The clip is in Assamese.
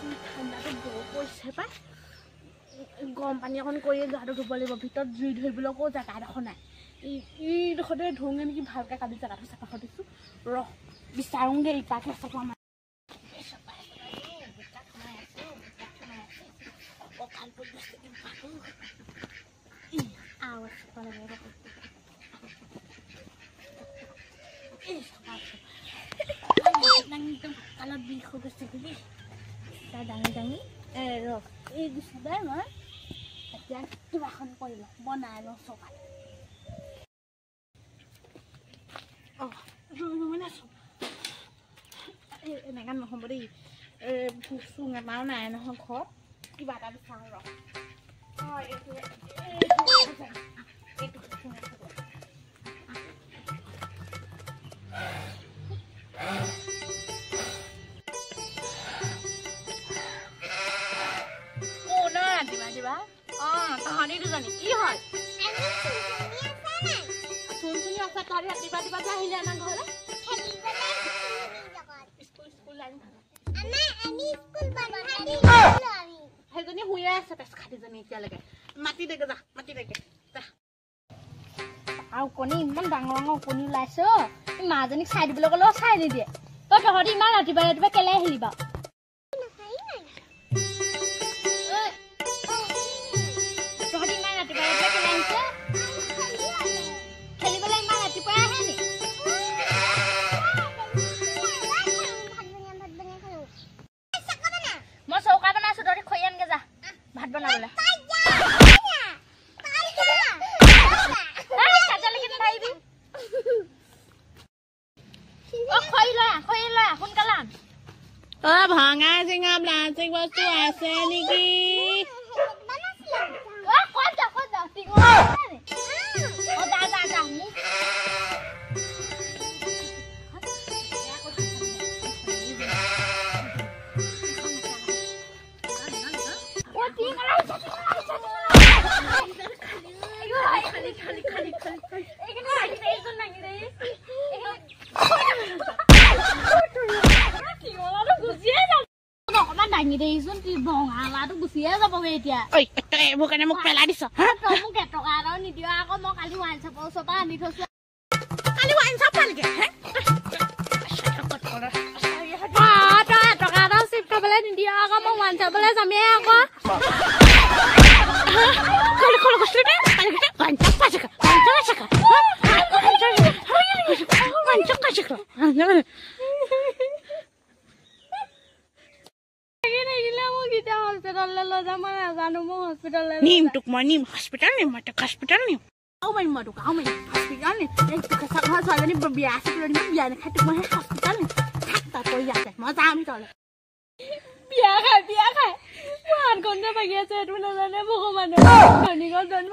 ঠাণ্ডাটো বৰ পৰিছে পাই। গৰম পানী অকণ কৰিয়ে গাটো ধুব লাগিব। ভিতৰত জুই ধৰিবলৈকো জেগা এডোখৰ নাই। এইডোখৰতে ধোওঁগৈ নেকি ভালকৈ। কালি জেগাটো চাফা কৰি দিছোঁ, ৰহ বিচাৰোঁগৈ। ইপাকে চাফা কঁকাল পৰি গৈছে। আৰু চাফা লাগে। একদম কঁকালত বিষ হৈ গৈছে বুলি দাঙি দাঙি। ৰ, এই দিছোঁ দে। মই এতিয়া কিবাখন কৰি লওঁ, বনাই লওঁ চৌকাত। অঁ, মানে এনেকুৱা নহ'ব দেই। চুং এটাও নাই নহয় ঘৰত। কিবা এটা বিচাৰোঁ ৰ। অঁ, এইটো এইটো চুং। ৰাতিপুৱা অঁ, তহঁতি দুজনী কি হ'ল? চুন চুনি আছে। তহঁতি ৰাতিপুৱা ৰাতিপুৱা যে আহিলি আমাৰ ঘৰলৈ? স্কুল স্কুল সেইজনী শুয়ে আছে, পেচ খাটিজনী এতিয়ালৈকে। মাতি দেগে যা, মাতি দেগে যা। আৰু কণী ইমান ডাঙৰ ডাঙৰ কণী ওলাইছে। এই মাজনীক চাই দিবলৈ ক'লেও চাই নিদিয়ে। তই তহঁতি ইমান ৰাতিপুৱা ৰাতিপুৱা কেলে আহিলি বাৰু? তহঁতি ইমান ৰাতিপুৱা ৰাতিপুৱা কেলে আহিছ? খেলিবলৈ ইমান ৰাতিপুৱাই আহে নি? মই চৌকা বনাইছো, তহঁতি খৰি আনগে যা ভাত বনাবলৈ। খৰি লৈ আহ, খৰি লৈ আহ, সোনকালে আন। অ, ভঙা চিঙা প্লাষ্টিক বস্তু আছে নেকি? অ, ক'ত যা, ক'ত যা? টিঙৰ অ, যা যা যা। মোক অ, টিং ওলাইছে, টিং ওলাইছে, টিং ওলাইছে। খালি খালি খালি খালি। এইখিনি দাঙি দেচোন, দাঙি দে। টিঙলাটো গুচিয়ে যাব। অকণমান দাঙি দেচোন, বঙালাটো গুচিয়ে যাবগৈ এতিয়া। ঐ, তই এইবোৰ কাৰণে মোক পেলাই দিছ? তই মোক এটকা এটাও নিদিয় আকৌ। মই কালি ৱাইন শ্বপৰ ওচৰৰ পৰা আনি থৈছো। কালি ৱাইন শ্বপ পালিগে? তই এটকা এটাও চিপ খাবলৈ নিদিয় আকৌ। মই ৱাইন শ্বপলৈ যামেই আকৌ। কলে গৈছিলি তই? কালি ৱাইন শ্বপ পাইছে, ৱাইন শ্বপ আছে, ৱাইন শ্বপ পাইছে। হস্পিটেললৈ লৈ যাম, মই নাজানো। মই হস্পিটেললৈ নিম তোক, মই নিম হস্পিটেল, নিম মই তোক হস্পিটেল নিম। আৰু মাৰিম মই তোক, আৰু মাৰিম। হস্পিটেল নিম। এই ঘৰৰ ছোৱালীজনী বিয়া আছে, তোৰ বিয়া নাখায়। তোক মই সেই হস্পিটেল নিম। থাক তই পৰি ইয়াতে, মই যাম ভিতৰলৈ। বিয়া খাই, বিয়া খাই মোৰ হাতখন যে ভাগি আছে সেইটো নাজানে ভগৱানে। ধনীঘৰত জন্ম